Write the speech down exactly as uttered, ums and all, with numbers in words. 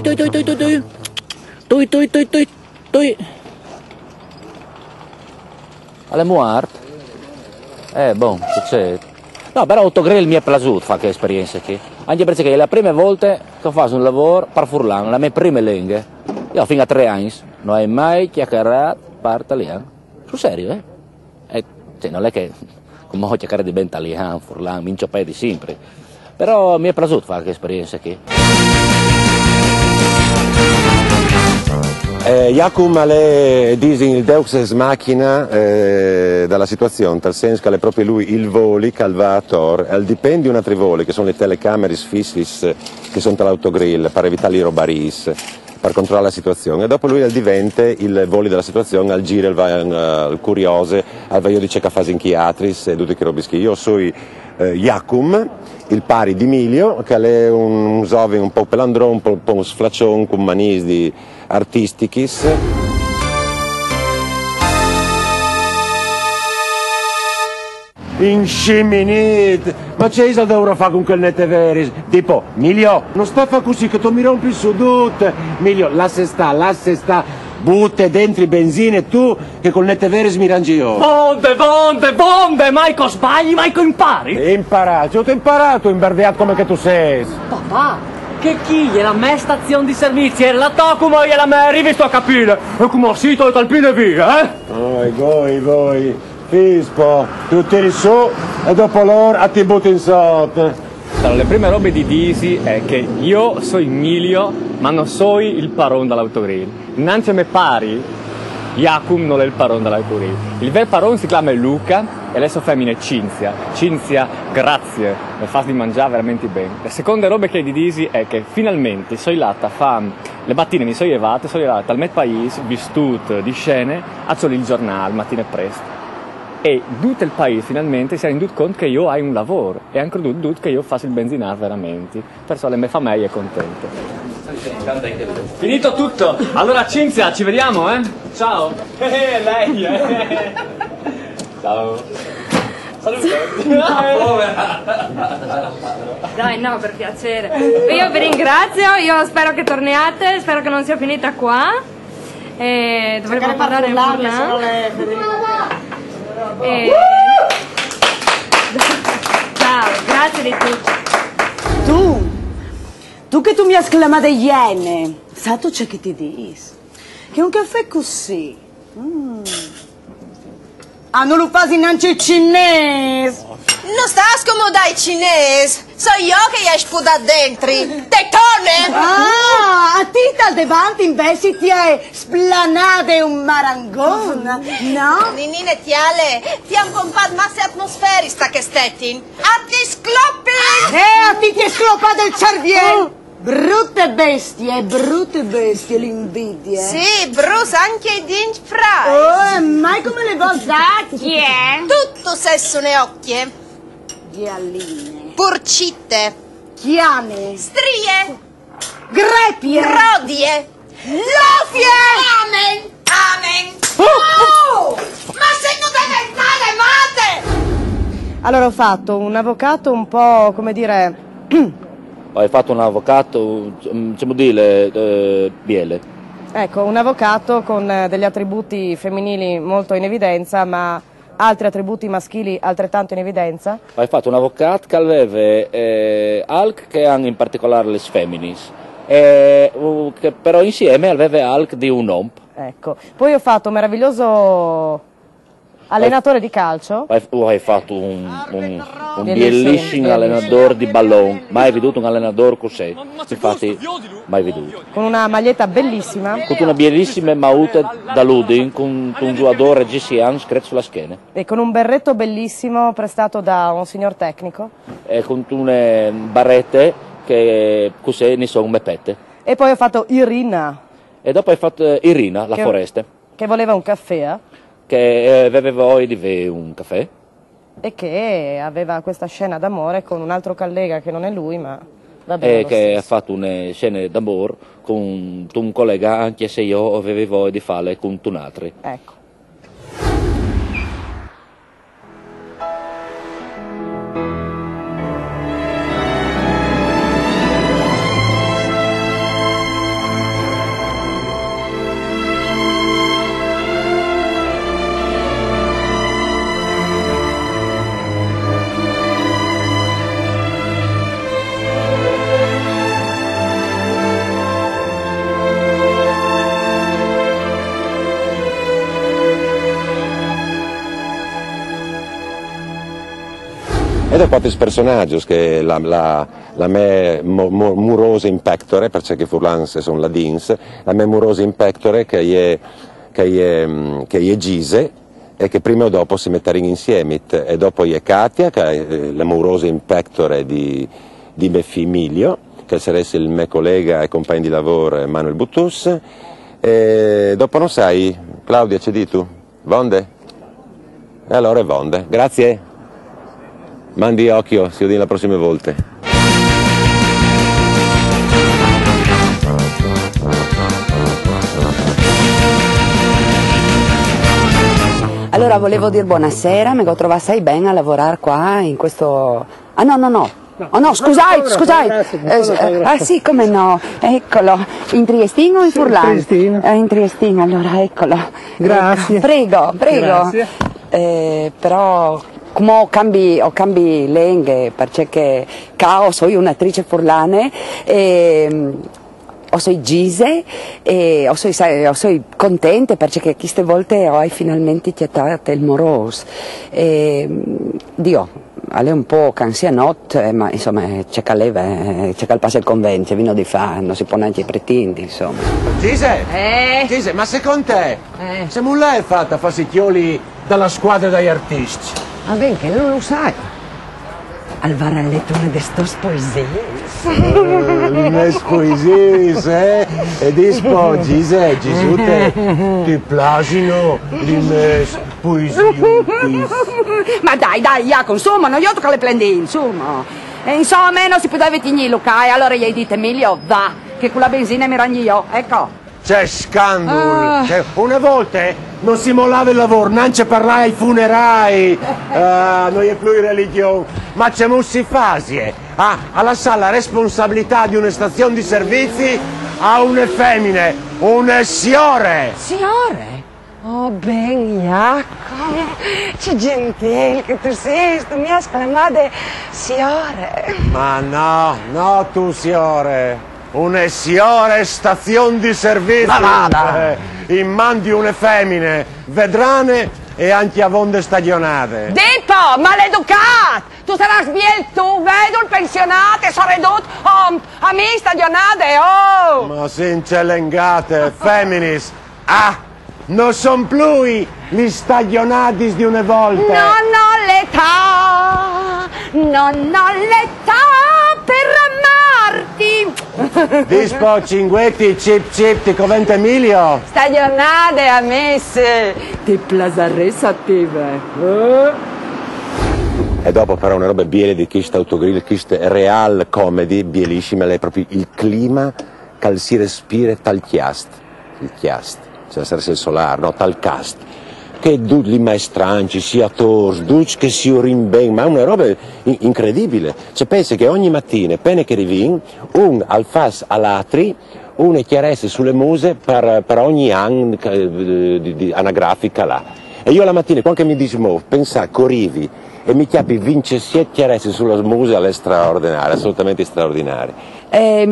Tui, tui, tui, tui, tui. Tui, tui, tui, tui, tui. Al è muart? Eh, bon, succede. No, però Autogrill mi è piaciuto fare questa esperienza qui. Anche perché è la prima volta che faccio un lavoro per furlan, la mia prima lingua. Io fino a tre anni non ho mai chiacchierato per italiano. Sul serio, eh? E, cioè, non è che come ho cercare di ben italiano, furlan, mi incioppai sempre. Però mi è piaciuto fare questa esperienza qui. Eh, Jacum al è, disin, il deus ex machina, eh, dalla situazione, tal senso che al è proprio lui il voli che al va attor, al dipende un altri voli, che sono le telecamere fisse che sono all'Autogrill per evitare i robaris, per controllare la situazione. E dopo lui al diventa il voli della situazione, al gira, al va, al curiose, al va io dice che fa in chi altri, e tutti che robis qui. Io sono eh, Jacum, il pari di Milio, che è un, un giovane un po' pelandro, un po', un po' un sflaccion, con manis di artistichis. Insciminit! Ma ce isal dovrà fare con quel neteveris? Tipo, Milio, non sta fa così che tu mi rompi su tutto. Milio, lascia sta, lascia sta. Butte dentro i benzine tu, che col neteveris mi rangi io. Vonde, vonde, vonde, mai co sbagli, mai co impari. Imparato, ti ho imparato, imberdeato come che tu sei. Papà, che chi è la mia stazione di servizio? È la tua come è la mia, arrivi sto a capire. E come ho sito e talpine via, eh? Voi, voi, voi. Fispo, tu tiri su e dopo loro a ti butti in sotto. Allora, le prime robe di disi è che io sono Emilio, ma non sono il paron dell'autogrill. Innanzi a me pari, Jacum non è il paron dell'autogrill. Il vero paron si chiama Luca e adesso femmina è Cinzia. Cinzia, grazie, mi fa di mangiare veramente bene. La seconda roba che di disi è che finalmente sono lata a fare le mattine mi sono levato, sono levato al mio paese, vestito di scene, a il giornale, mattina presto. E tutto il paese finalmente si è renduto conto che io ho un lavoro e anche tutto che io faccio il benzinaro veramente. Perciò la mia famiglia è contenta. Finito tutto! Allora Cinzia, ci vediamo, eh? Ciao! Eh, lei, eh! Ciao! Salute! Povera! Dai, no, per piacere. Io vi ringrazio, io spero che torniate, spero che non sia finita qua. E dovremmo parlare ancora. E... Ciao, grazie di tutto. Tu, tu che tu mi hai sclamata iene, sa tu ciò che ti dici? Che un caffè così... Mm. Ah, non lo fa neanche il cinese! Non sta a scomodare i cinesi! So io che gli hai sputato dentro! Tetone! Ah, a ti dal davanti invece ti è splanate un marangon, no? Ninine Tiale, ti ha pompato masse atmosfere sta che stettin! A ti scloppi! Eh, a ti ti è scloppato il cerviello! Brutte bestie, brutte bestie, l'invidia. Sì, Bruce, anche i dinch fry. Oh, mai come le vosacchie. Tutto sesso ne occhie. Gialline. Porcite. Chiane. Strie. Grepie. Rodie. Lofie. Amen. Amen. Oh! Ma sei tu deventare mate! Allora ho fatto un avvocato un po', come dire, Hai fatto un avvocato, mm, come dire, eh, biele. Ecco, un avvocato con eh, degli attributi femminili molto in evidenza, ma altri attributi maschili altrettanto in evidenza. Hai fatto un avvocato che aveva eh, alc che hanno in particolare le femmine, eh, che però insieme aveva alc di un uomo. Ecco. Poi ho fatto un meraviglioso allenatore di calcio. Hai, hai fatto un, un, un bellissimo allenatore di ballon, mai veduto un allenatore così, infatti mai veduto. Con una maglietta bellissima. Con una bellissima mauta da Ludin, con, con un giocatore G C An scritto sulla schiena. E con un berretto bellissimo prestato da un signor tecnico. E con una barretta che così ne sono me pette. E poi ho fatto Irina. E dopo hai fatto eh, Irina, la che, foresta. Che voleva un caffè. Che eh, aveva voglia di bere un caffè. E che aveva questa scena d'amore con un altro collega che non è lui, ma va bene. E che stesso. Ha fatto una scena d'amore con un collega, anche se io avevo voglia di farle con un altro. Ecco. E dopo altris personaçs, che la, la, la mê mo-, mo-, murose in pectore, parcè che i furlans a son ladins, la mê murose in pectore che e je, che e je, mm, che e je Gise, e che prime o dopo si metarìn insiemit. E dopo e je Katia, che e je, eh, la murose in pectore di, di me fi Milio, che al sarès il me colega e compagn di lavôr Manuel Buttus. E dopo no sai, Claudia, ce dîstu? Vonde? E alore vonde. Graciis. Mandi Occhio, si vedìn la prossime volte. Allora volevo dir bonasera, me go trovà assai ben a lavorar qua in questo... Ah no, no, no. Oh no, scusait, scusait. Eh, ah sì, come no? Eccolo. In triestin o in furlan? Triestin. Eh, in triestin, allora, eccolo. Grazie. Ecco. Prego, prego. Grazie. Eh, però come o cambi, o cambi lenghe, parcè che ca o soi un'attrice furlane, e, mm, o soi Gise e o soi, sa-, o soi contente parcè che cheste volte o ai finalmenti cjatât il morôs. E, mm, Dio, al è un pôc anzianot, eh, ma insome, eh, ce che al è, eh, ce che al passe il convent, ce vino di fâ, no si pò nancje pretindi, insome. Gise! Eh? Gise, ma secont te, Eh. cemût le à fat a fâsi cjoli da la scuadre dai artiscj? Ma ben che no lu sai. Al varà let une des tôs poesiis. Eh, lis mês poesiis, eh? E dîs po, Gise, Gisute, ti plasino lis mês poesiis? Ma dai, dai, Jaco, insome, no joi che le plendìn, insome. E insome, no si podeve tignîlu ca, e alore i ai dit: Emilio, va, che cu la benzine mi rangji jo, ecco. Ce scandul! Ah. Cioè, une volte no si molave il lavôr nancje par lâ ai funerâi. Ah, no je plui religjon. Ma cemût si fasie a, a lassâ la responsabilitât di une stazion di servizi a une femine, une siore? Siore? Oh, ben, Jaco, ce gjentil che tu sês, tu mi âs clamade siore. Ma no, no tu siore, une siore stazion di servizi. Ma vada! Eh, in man di une femine, vedrane e ancje avonde stagjonade. Dit po, maleducât! Tu sarâs biel tu, vedul, pensionât e soredut, oh, a mi stagjonade, oh! Ma sint ce lengate, feminis, ah! No son plui lis stagjonadis di une volte. Non ho l'età, non ho l'età per amarti. Dîs po, Cinguetti, cip cip, ti covente Emilio? Stagjonade, amisse, ti plasarès a ti, ve. E dopo però une robe biele di chest Autogrill, chest real comedy, bielissime, al è propit il clime che si respire tal cjast, il cjast, cioè al sarès il solâr, no, tal cast, che ducj lis maestrancis, i atôrs, ducj che si urìn ben, ma une robe in-, incredibile. Cioè, pense che ogni matine, pene che rivìn, un al fâs a l'altri une cjarece su la muse par, par ogni an, eh, di, di, anagrafic là. E jo la matine, cuant che mi dismôf, pensâ che o rivi e mi cjapi vincjesiet cjarecis su la muse, al è straordenari, assolutamentri straordenari. Eh,